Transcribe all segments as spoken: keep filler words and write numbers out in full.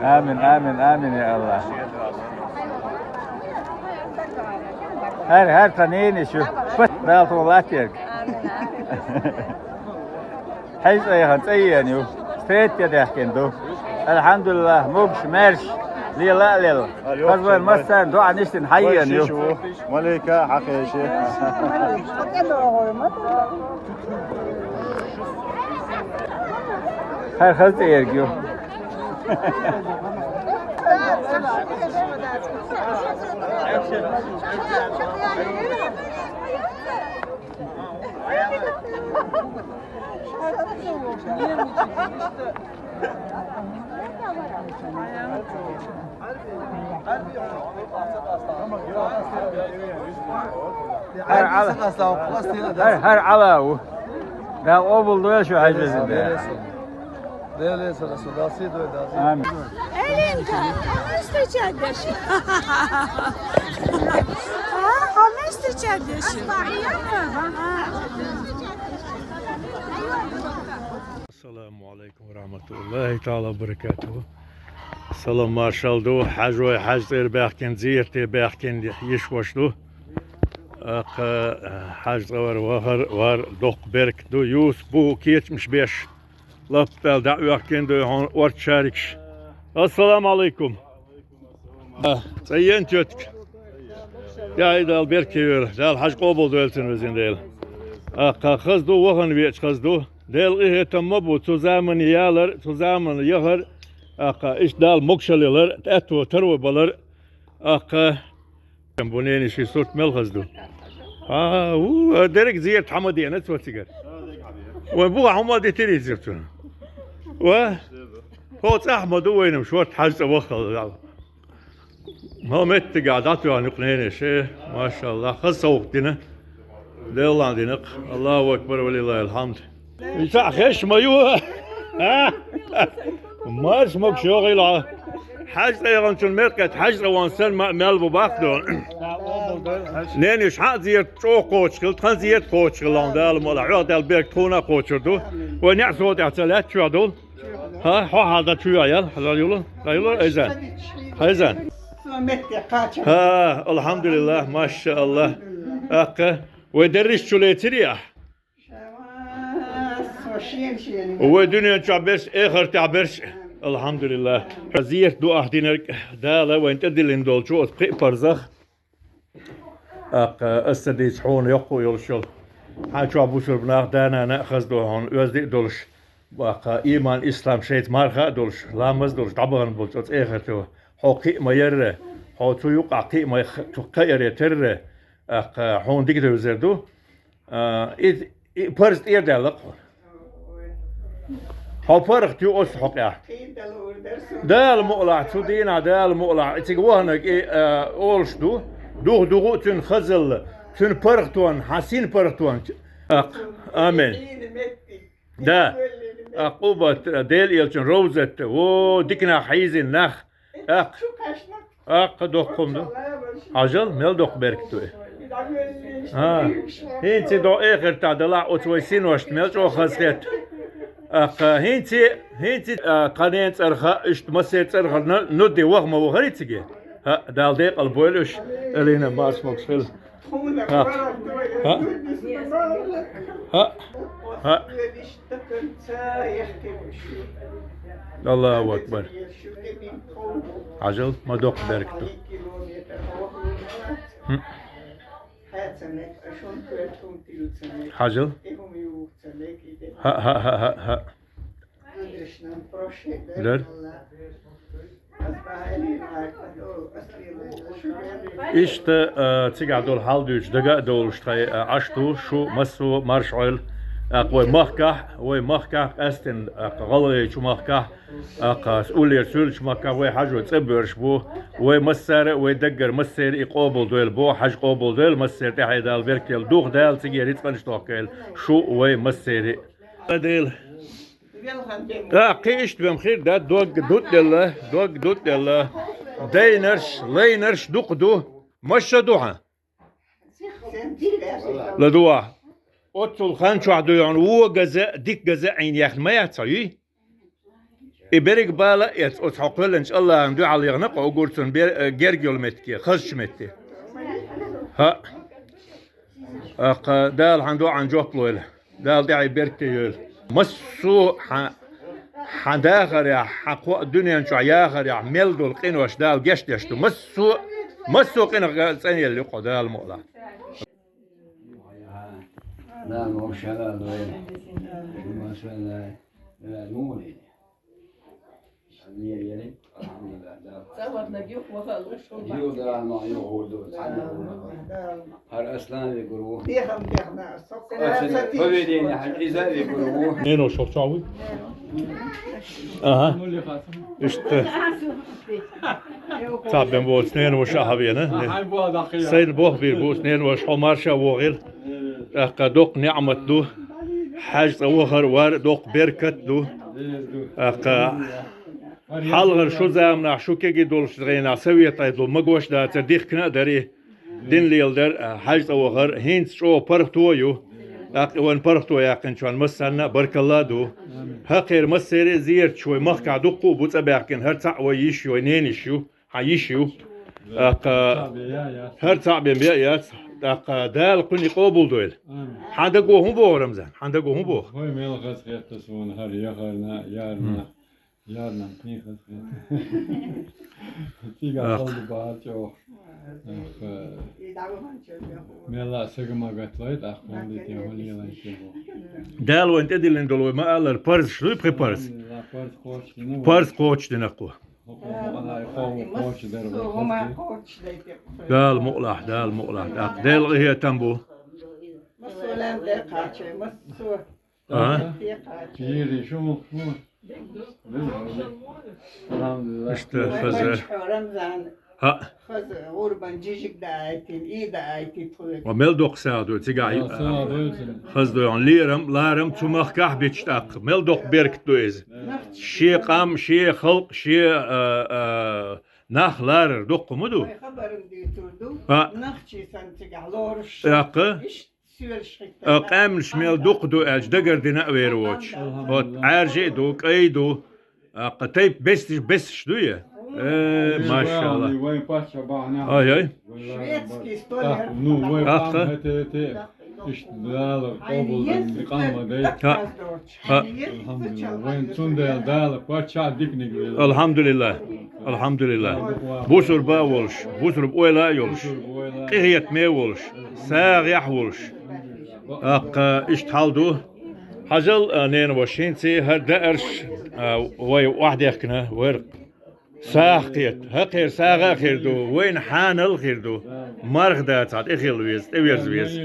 Амин, амин, амин, я Аллах. Хьар, хьар тхан йийна шу. Дала тхуна латтарг. Хьажа цӀа яхана цӀа йийна ю. Стрет я даьхкина ду. Алхьамдулиллах, могуш, маьрша, лела а лела. Хаза вайн массарна дуӀа нисдина хьайийна ю. Малика хьакхеши. Хьар хаза тӀерг ю. Хьар Ӏала. Хьар, хьар Ӏала ву. Дала къобал дойла шу, хьажа. Дела, Дела, Расул, Дала сий дойла, Дала сий. Амин. Элинка, а мешта чардеш? А, а мешта чардеш? Ассаламу алейкум ва рахматуллахи таала ва баракатуху. Салам маршал ду, хьажой, хьажцӀера баьхкина, зерате баьхкина йиш-вош ду. Аккха хьажцӀа вар, вахар, вар, доккха беркат ду. Юс бу кечамаш беш. Лап Дала дӀа а оьхкина ду хьуна орц шарикаш. Ассаламу алейкум. А, цӀа йен тетка. Я, и Дала беркате йойла. Дала хьажа къобал дойла цун, везан Дела. Аккха хаза ду, вахана веача хаза ду. Дела къинхетам ма бу, цу замане ялар, цу замане яхар. Аккха иштта Дала могашал ялар, тӀаьтто таро балар. Аккха бу ненай ший сурт мел хаза ду. А, у, дерриг зерат хьа ма деана цо цигара. Вай буха хьума дитири иза цунна. Ва? Хьо цӀахь ма ду вайна шорта хьажцӀа ваххал. Ма меттигахь дӀатоьхна юкъа ненай ший, машаллах, хаза совгӀат дина. Делан динакх. Аллаху акбар, ва лиллахил хьамд. Иса хеш ма ю. А? Марш могаш йогӀийла. ХьажцӀа яханчун меркат хьажцӀа ван сан ма мел бу бакъ ду. Ненай ший хьа зерат чӀогӀа кхочуш хила, тхан зерат кхочуш хила, Дала мукъ лахь, хьох Дала беркат тхуна а кхочур ду. Вай неӀ сов тӀехь ца лаьтта чоь долу. ХӀа, хьо хьалда чу ял, хьалда юла, хьалда юла, айза. Айза. ХӀа, алхьамдулиллах, машааллах. Аккха, вай дерриш чу лецирий ахь? Вай дуьнен чохь берш, эхартехь берш. Алхьамдулиллах. Зерат ду ахь динарг, Дала вайн тӀедиллина долчу оцу пхи парзах. Аккха, аса дийца хьуна йоккха йолуш йолу. Хьан чохь бусурба нах, да-нана а хаза ду хьуна, оьзда а долуш. Аккха, ийман, ислам шайца марха а долуш, ламаз а долуш, дӀабахана болчу оцу эхарто. Хьо кхиъ ма ярра, хьо цу юкъахь кхиъ ма х-, кхиъ яре терра. Аккха, хьуна дика девзар ду. А, и, и парз тӀера даьлла-кх хьуна. Хьо паргӀат ю оцу хьокъехь. Дала мукъалахь, цу дийнахь Дала мукъалахь, и цига ваханарг и, а, олуш ду, дух-дугӀу а цуьнан хазалла, цуьнан паргӀатонна, хьан син паргӀатонна. Аккха. Амин. Да. Аккха, къубат, Дела элчун ровзат, во, диканах хьийзина нах. Аккха. Аккха доккхум ду. Хьажал, мел доккха беркат ду и. А, хӀинца до эхартахь далахь оцу вай синошна мел чӀогӀа хазахетта. Аккха, хӀинца, хӀинца, а, тхан ненан цӀарах, иштта массеран цӀарах на-, нудди ваха ма вахара циге. ХӀаъ, Дала декъал бойла уьш, Элина, марш могуш хила. ХӀаъ. ХӀаъ. ХӀаъ. Аллаху акбар. Хьажал, ма доккха беркат ду. ХӀм. Хьажал. ХӀаъ, хӀаъ, хӀаъ, хӀаъ, хӀаъ. Дар. Иштта, а, цигахь долу хьал дуьйцуш, дага а долуш тхайн, а, Ӏаш ду, шу массо а марша Ӏойла. ТӀаккха вай махкахь, вай махкахь, къаьстина, тӀаккха ГӀалгӀайчу махкахь, тӀаккха уллера суьйлачу махкахь вай хьажо цӀа боьрзуш бу. Вай массара а, вай даггара массеран а и къобал дойла боху, хьажа къобал дойла массеран, тӀаьхье Дала беркат йойла, духа Дала циге рицкъанаш дохкийла шу вай массеран а. Дела. ТӀаккха кхин иштта бен хир дац, дог дутӀделла, дог дутӀделла. Дайнарш, лайнарш дукха ду. Маша ду хьан? ЛадугӀа. Оццул хан чохь дуй хьуна вогаза, дикказа Ӏийна яхна ма яц хьо, юй? И берриг бала а эцна, оцу хьо кхоьллинчу Аллахьан дуьхьал яхна-кх хьо уггар цунна бер-, э, герга йолу меттиге, хазачу метте. ХӀаъ. ТӀаккха Дала хьан доӀан жоп лойла. Дала тӀаьхье беркате йойла. Массо а хьан, хьан дахарехь, хьан кхоъ дуьнен чохь яхарехь мел долу къинош Дала гечдеш ду. Массо а, массо а къинах цӀанъелла ю хьо Дала мукъалахь. Ненуш хӀокху чохь вуй? Ага. Иштта. Цхьабен боцу ненуш а хьан вена. Сайна бохбийр бу ненуш, хьо марша вогӀийла. ТӀаккха доккха неӀмат ду. Хьаьжа цӀа вахар вар доккха беркат ду. ТӀаккха хьалхара шу заманахь шу кегий долуш гӀенахь совет Ӏедало магош дацара, дихкина а дарий. Дин леладар, а, хьаьжа цӀа вахар, хӀинца чӀогӀа паргӀато а ю. ТӀаккха вайн паргӀато яьккхинчунна массарна а баркалла а ду. ХӀокхеран массеран а зераташ вай махкахь дуккха а бу цӀа баьхкина, хӀара цхьаъ вай йиш ю, вай нениш ю, хьан йиш ю. ТӀаккха хӀара цхьаъ бен бен а яц, тӀаккха Дала кхуьнан къобалдойла. Хьан даго хӀун боху, Рамзан? Хьан даго хьан боху? Вай мел хазахетта суна хӀара яхарна, ярна. Ярнам кхин хазахетта. Цигахь халда бахьа чӀогӀа. Ах, э, мелла а сага ма гатлой, тӀаккха хӀун дитина, хӀун лелайна боху. Дала вайн тӀедиллина долу вай ма-аллара парзаш дуй, пхи парз. Алхьамдулиллах, парз кхочушдина вай. Парз кхочушдина кху. ХӀокху ма-аллара кхочушдар вай. Дала мукъалахь, Дала мукъалахь. ТӀаккха Делан къинхетам бу. Массо а лаьмна де кхачой, массо. А? Пири шу, шу. Алхьамдулиллах. Иштта хаза. Рамзан. ХӀаъ. Хаза гӀурбан жижиг даайтина, и даайтина тхуьга. Ва мел доккха сагӀа ду цигахь. Ва, сагӀа ду цигахь. Хаза ду, лерам, ларам цу махкахь бича тӀаккха. Мел доккха беркат ду иза. Шен къам, шен халкъ, шен, а, а, нах ларар доккха ма ду. Вай хабарна дуьйцур ду. ХӀаъ. Нахчий санна цигахь лоруш. ТӀаккха. Иш А, къаьмнаш мел дукха ду аьлча, дагардина а вер воцуш. Вот, Ӏаьржа а ду, кӀай ду. А, кху тайпа бесаш, бесаш ду я? Э, машалла. Ай, ай. Шведский столер. Ну, вай пам хете, хете. Иштта Дала къобалдан къам ма дай. Ха. Ха. Алхьамдулиллах. Вайн цундела Дала паччахь диканиг вела. Алхьамдулиллах. Алхьамдулиллах. Бусурба а волуш, бусурба ойла а йолуш, къинхетаме а волуш, сагӀехь а волуш. ТӀаккха иштта хьал ду. Хьажал, а, ненаваш, хӀинца хӀара даарш, а, вай охьадехкина, вай сагӀа кхета. ХӀокхеран сагӀа а хир ду, вайна хьанал а хир ду. Марха дацахь, тӀехила веза, тӀеверза веза.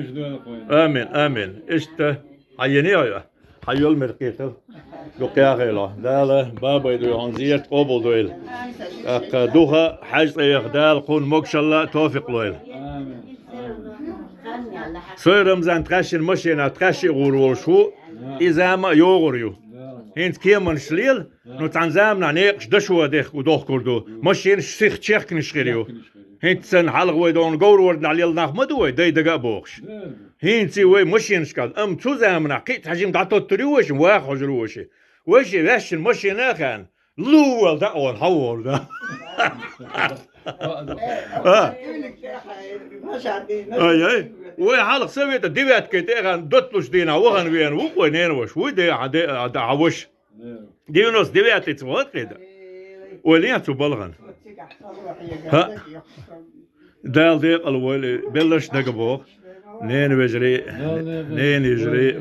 Амин, амин. Иштта. Хьан йина йой? Хьан йолмер кхетал? Дукха яхийла. Дала бабай дуй хьуна зерат къобалдойла. ТӀаккха духа хьаьж цӀа яха Дала кхунна могушалла а, тофикъ лойла. Сой Рамзан тхаьшшина машенахь тхаьшшиъ гӀур волуш ву, и зама а йогӀур ю. ХӀинца кеманаш лела, ну цхьана заманахь некъаш дашо дехка дохкур ду. Машенаш сиха чехканаш хир ю. ХӀинца санна хьалха вай дохна говр ворданахь лела нах ма ду вай, дай дага а бохуш. ХӀинца вай машенашкахь, амма цу заманахь кхин а цхьа жима дӀатоттур ю вайшин, ваха хьожур ву вайши. Вайши ваьшшина машена а хаьна, луввал дӀа а вон хьан вогӀур да. А. Ай, ай. Вай хьалха совета девяткой тӀе а хаьна, дотталуш дийнахь вахана веана ву-кх вай ненаваш, вуй де, хьан де, хьан ваша. Девяносто девятый ца вахана кхида. Ойла ян цу балхана. ХӀаъ. Дала декъала войла, белларш дага боху. Ненавежарий, ненавежарий.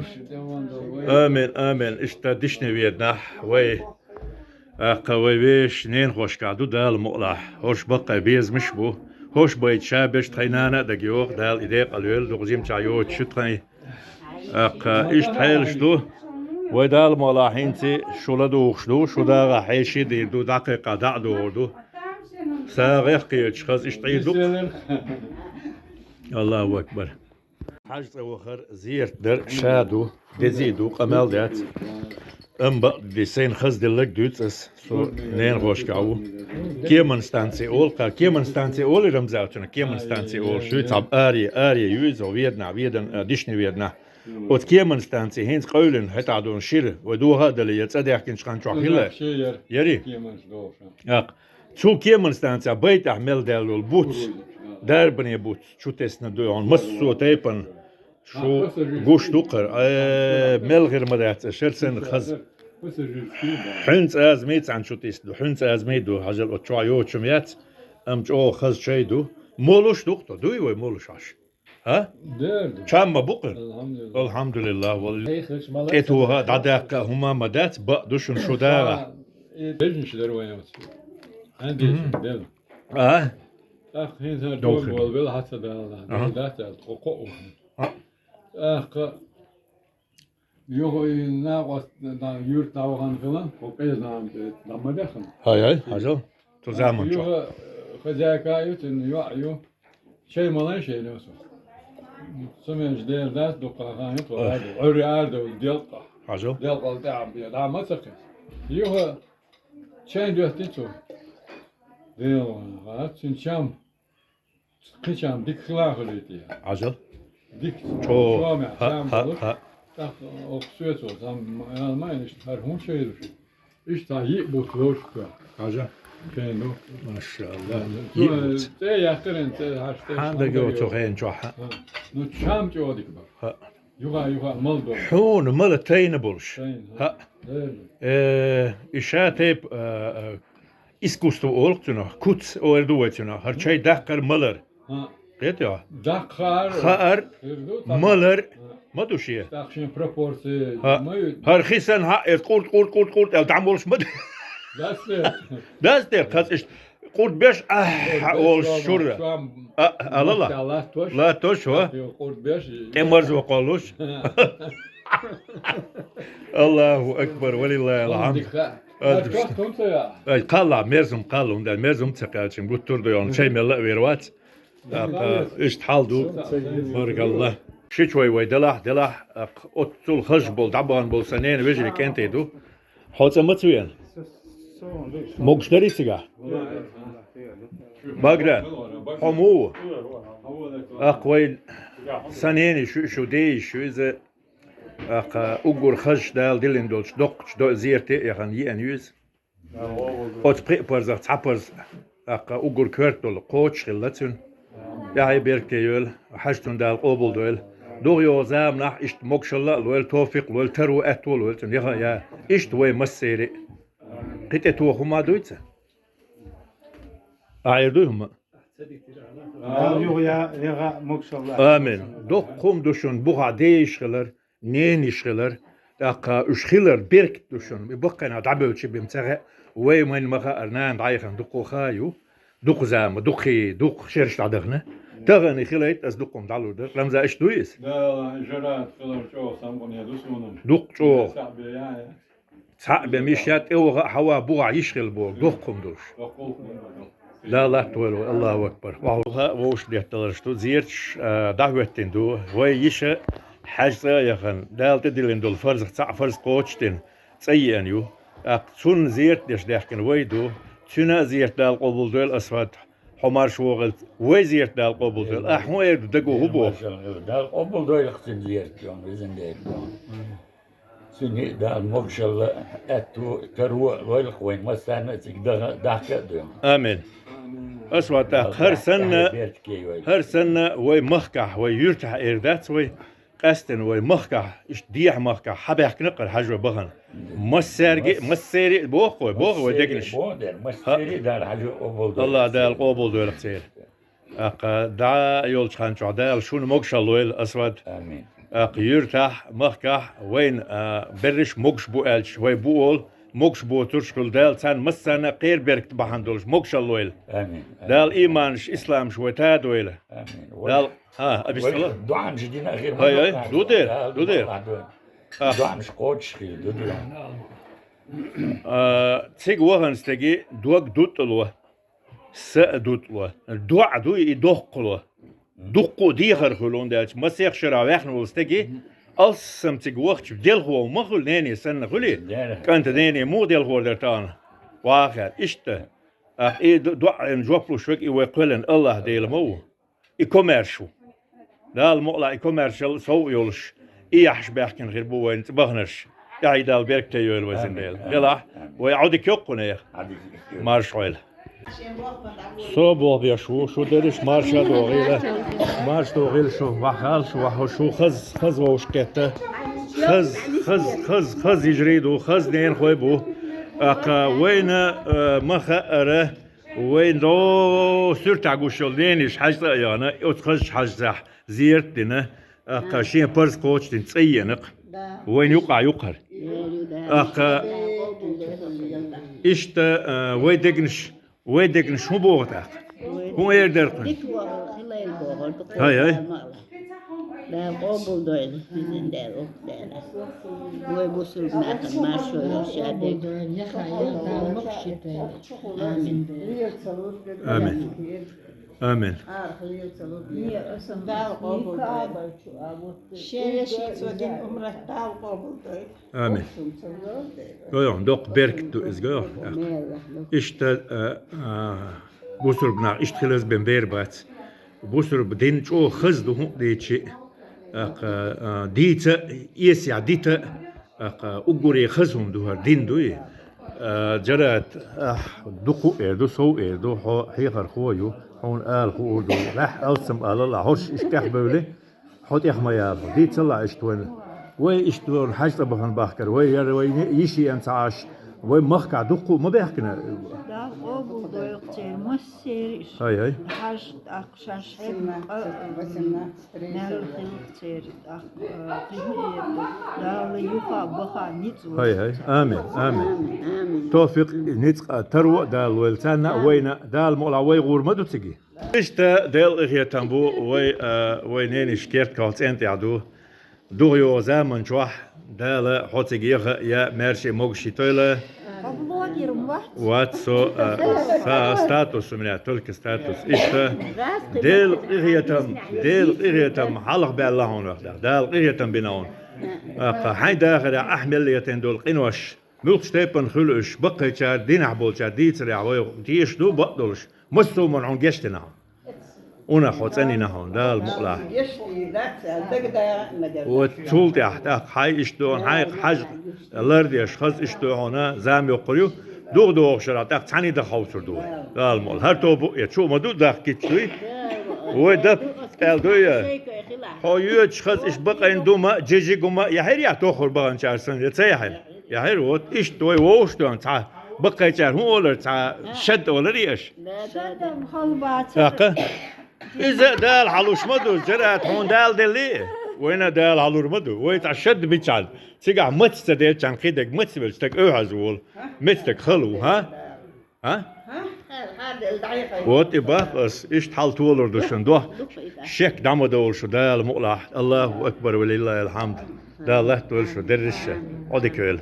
Амин, амин. Иштта дишни веданахь вай. ТӀаккха вай вешан ненахошкахь ду Дала мукъалахь. ХӀорш баккхий безамаш а бу. ХӀорш байта ша берш тхайн нана а дага йогӀу, Дала и декъала йойла, дукха жимчохь йоцуш ю тхайн. ТӀаккха иштта хьелаш ду. Вай Дала мукъалахь хӀинца шу ладугӀуш ду, шу дагӀахь хьеший а дийр ду, дӀакхайкхахь дӀа а догӀур ду. СагӀа кхеташ хаза иштта Ӏийр ду. Аллаху акбар. Хьаьж цӀа вахар, зерат дар ша ду, дезий ду, къамел дац. Амма бакъди сайна хазделларг дуьйцу ас, со ненахошкахь ву. Кеман станци олу, кхара Кеман станци олу Рамзан цунах, Кеман станци олу. Шу цхьа аре, аре ю иза, Веданахь, Ведан, а, дишни Веданахь. Оцу кеман станци хӀинца къевлина хӀетахь долу шира, вай доха а дале, я цӀа даьхкинчу хан чохь хилла. Яри? Цу кеман станцехь байтӀехь мел даьлла буц, дарбане буц, чу тесна ду хьуна массо а тайпана. Шу гуш ду кхара, э, мел хир ма дац, шер санна хаза. Хьуьнца азмий цхьаьна чу тесна ду, хьуьнца азмий ду, хьажал оцу чохь йоцу чу яц, амма чӀогӀа хаза чай ду. Молуш ду-кх тхо, дуй вай молуш хьаш? А? Чам ма бу кхуьнан? Алхьамдулиллах. Алхьамдулиллах, валла. ТӀетоха, дӀадаккха а хӀума а ма дац, бакъ ду шуна шу дагӀа. Бежнаш дара вайн оцу. Хьан дезаш дела. А? ТӀаккха хӀинца хӀара дог болу вела хьаца далла. Ага. Дац аьлла, тхо кхоъ вахана. А. ТӀаккха юха и накъост, да, юьрта дӀавахана хила, кху къеза нахана тӀе дӀа ма дехана. Хьай, хьай, хьажал. Цу заман чохь. Юха, э, хозяйка а ю, цуьнан йоӀ а ю. Чай ма лай шайна со. Со мелча дера дац, дуккха хан ю, тхо ара, Ӏуьйре ара девлла делкъа. Хьажал. Делкъал тӀаьхьа бен, дӀа ма ца кхин. Юха чай доьттина цо. Дела ван, ха, цуьнан чам. Кхин чам дика хила хуьлуьйту я. Хьажал. Дика чӀогӀа. Чомехь, хьа, чам хьа, болуш. ХӀа. ТӀаккха оха соьца волу, цхьа ма, ма, ма, иштта хӀара хӀун чай ю шу? Иштта цхьа йиъ буц ловш кхоьхьу. Хьажа. Кхин ду. Машалла. Цо йиъ буц. ЦӀе яьккхира, цӀе хьаьжча, цӀе хьан даг йо цу хенан чохь, хьа? Ну, чам чӀогӀа дика бара. ХӀа. Юха, юха мала долу. Хьуна мала тайна болуш. Тайна, хӀа. ХӀа. Э, и ша тайп, э, э, искусство олу цунах, куц эр ду вай цунах. ХӀара чай даккхар малар. ХӀа. Кхетий хьо? Даккха хаар. Хаар, хир ду, там. Малар, хӀа, ма ду шен. ТӀаккха шен пропорции, хӀа, ма ю. ХӀара хи санна хьаъ, эс къурт, къурт, къурт, къурт аьлла, дӀамолуш ма ду. Дац те. Дац те, кхац иштта. Къурт беш, ахь, къурт беш, олуш шура. Шуам, а, алала. Латтош. Латтош, хӀо? Къурт беш. ТӀе марзо кхоллуш. Аллаху акбар, валиллахил хьамд. Ай, кхалла, мерзум кхалла, хӀунда мерзум ца кхаьлча, гуттар а ду йоьлла, чай мелла а вер вац. ТӀаккха иштта хьал ду. Баркалла. Ши чой вай делахь, делахь, оццул хаза болу, дӀабахана болу сан ненан вежарий кӀентий ду. Хьо цӀа маца веана? Могуш дарий цигахь? Багра, хьо муха ву? ТӀаккха вай сан ненан шу, шу ден йиша ю иза. ТӀаккха уггар хазачу Дала диллина долчу доккхачу до-, зерате а яхана, еана ю иза. Оцу пхи парзах цхьа парз, тӀаккха уггар коьрта долу кхочуш хилла цуьнан. ТӀаьхье беркате йойла, хьаьжцун Дала къобалдойла. ДогӀа йогӀу заманахь иштта могушалла а лойла, тофикъ а лойла, таро, аьтто а лойла цуьнан. Яха а я, иштта вай массерий а. Кхин тӀе тоха хӀума дуй цхьа? Ӏер дуй хӀума? Дала юха я, яха а могушалла. Амин. Доккха хӀума ду шуна, бухахь ден йиша хилар, ненан йиша хилар, тӀаккха уьш хилар беркат ду шуна. И баккхийна дӀабевлча бен ца хаьа, вай вайна ма хаара, нана дӀаяхана дукха ха ю, дукха зама, дукха хи, дукха шераш дӀадахана. Тахана и хилийта, аса дукха хӀума дӀалур дара. Рамзан, иштта дуй иза? Дала, и жарат хилар чӀогӀа самукъане ду суна. Дукха чӀогӀа. Цхьаъ бен миш яц, тӀе ваха а, хьава а, бухахь йиша хила боху, доккха хӀума долуш. Дала латтавойла вай, Аллаху акбар. Вовшах детталарш ду, зерташ, а, дӀахӀоьттина ду. Вай йиша хьаьжцӀа а яхана, Дала тӀедиллина долу фарзах цхьаъ фарз кхочушдина, цӀа еана ю. ТӀаккха цунна зерат деш даьхкина вай ду. Цуьнан а зерат Дала къобалдойла, Асвад, хьо марша вогӀийла, вай зерат Дала къобалдойла. Ахь хӀун эр ду, даго хӀун боху? Дала къобалдойла цуьнан зерат, везан Дела. Цуьнан Дала могушалла, аьтто, таро а лойла вайн массарна а, цига даха-, дахка а дойла. Амин. Ас ван тӀаккха хӀара санна, хӀара санна вай махкахь, вай юьртахь эр дац вай, къаьсттина вай махкахь, иштта дехьа махкахь, хьабаьхкина кхара хьажо бахана. Массаьрги, массерий а боху вай, боху вай дегнаш. Массерий а боху дера, массерий а Дала хьажо къобалдойла. Аллах Дала къобалдойла церан. ТӀаккха дӀа йолчу хан чохь Дала шуна могушалла лойла, Асвад. Амин. ТӀаккха юьртахь, махкахь вайна, а, берриш а могуш бу аьлча, вай бу олу, могуш боцурш хуьлу Дала, царна массарна а кхераберкат бахьана долуш могушалла лойла. Амин. Дала иманаш, исламаш вай тадойла. Амин. Дала, а, абисала? Дуьхьанаш дина хир ма ду. Ай, ай, ду дера, ду дера. Дуьхьанаш кхочуш хир ду, ду. А, цига вахана стеги дог дуттало. Са а дутло, доӀа дуй и доккхало. Дуккха а дехар хуьлу, хӀунда аьлча масех шарахь ваьхна волу стеги, алссам цига вахча делхо ма хуьлу, нене санна хуьлий? КӀанта нене муха делхор дара тахана? Вахар, иштта. Ахь и ду-, доӀана жоп луш верг и вай кхоьллина Аллах Дела ма ву. И комаьрша ву. Дала мукъалахь и комаьршалла сов а йолуш, эхьаш баьхкина хир бу вайн цӀа баханарш. ТӀаьхьа Дала беркате йойла вай, зинделла. Делахь, вай Ӏодика йоккхунех. Марш Ӏойла. Со бохбеш ву, шу дерриш марша догӀийла. Марш догӀийла шу, вахал шу, вахо шу, хаз, хаз вовш кхетта. Хаз, хаз, хаз, хаз йижарий ду, хаз ненахой бу. Аккха вайна, э, ма хаара, вайна до суьртахь гуш йолу нениш хьаьжцӀа а яхана, оцу хазачу хьаьжцӀехь зерат а дина, аккха шен парз кхочушдина цӀа еана-кх. Вайна юкъахь ю-кх хӀара. Аккха иштта, а, вай дегнаш, вай дегнаш хӀун боху тӀаккха? ХӀун эр дара кхуьнга? ХӀай, хӀай. Дала къобалдойла, хӀинца дера укх дера. Вай бусулба нахана маршо йолуш ядерг. Амин. Амин. Амин. Дала къобалдойла. Шен вешин цо дина умрат Дала къобалдойла. Амин. Гой хьуна, доккха беркат ду иза, гой хьуна. Иштта, а, а, бусург нах иштта хила бен бер бац. Бусург дин чӀогӀа хаза ду хӀун дийчи, а, а, дийца, эсехь дита, а, уггаре хаза хӀума ду хӀара дин дуй. А, Джарат, ахь дукха эр ду, сов эр ду, хьо хьехархо а ю, хьуна ала хуур ду. Лахь алсам алал, а хӀорш иштта тӀехбевли, хьо тӀех ма яла хьо. Дийцалахь иштта вайна. Вай иштта вайна хьаьжцӀа бахана бахкара. Вай яра вай йиш еана ца Ӏаш. Вай махкахь дуккха а ма баьхкина. Дала къобалдойла церан массеран иш. ХӀай, хӀай. Хьажа тӀаккха шаьш хьаьдна къа-, маьлла хилла церан тӀаккха, а, кхин а Дала юха а баха ницкъ ву. ХӀай, хӀай. Амин, амин. Амин. Тофикъ, ницкъ а, таро а Дала лойла царна а, вайна а. Дала мукъалахь вай гӀур ма ду цига. Иштта Делан къинхетам бу, вай, а, вай нениш керта кхалла цӀен тӀехь ду. ДугӀа йогӀу заман чохь Дала хьо цига яха а, я маьрша а, могуш а йитойла. Хьо блогер вац? Вац со, а, са статус у меня, только статус. Иштта Делан къинхетам, Делан къинхетам хьалха баьлла хьуна, Дала къинхетам бина хьуна. Аккха хьайн дахарехь ахь мел летийна долу къинош, муьлххачу тайпана хуьлу уьш, баккхийчара, динехь болчара дийцарехь вай теша ду, бакъдолуш. Массо а хӀуманна хьуна гечдина хьо. Унах хьо цӀанйина хьуна, Дала мукъалахь. Вот цул тӀаьхьа, тӀаккха хьайн иштта ду хьуна, хьайн хьажа лардеш, хаза иштта ду хьуна, зама йоккхур ю. ДугӀа догӀу шарахь, тӀаккха цхьаьний даха хьовсур ду вай. Дала мукъалахь. ХӀара тоба а, чу а ма ду, дахкийча дуй. Вай дап аьлла дуй я? Хьо йоьдуш хаза иштта бакъйина ду ма, жижиг хӀума яхьира я тоххур баханчара санна, я ца яхьира? Яхьира, вот, иштта вай вовшах доьгӀна цхьа баккхийчара хӀун олар, цхьа шад олар и аша? Шадан хьал бацара. ТӀаккха? Иза Дала хьалуш ма ду, Джарат, хьуна Дала делли, вайна Дала хьалур ма ду. Вай цхьа шад бичхьана, цигахь маца ца делчхьана кхидерг маца велча стаг оьхьаз волу, меца стаг хала ву, хӀа? А? Вот и бах ас, иштта хьал толур ду шун дох. Шек дӀа ма довла шу, Дала мукъалахь. Аллаху акбар, ва лиллахил хьамд. Дала латтавойла шу, дерриш а. Ӏодика йойла.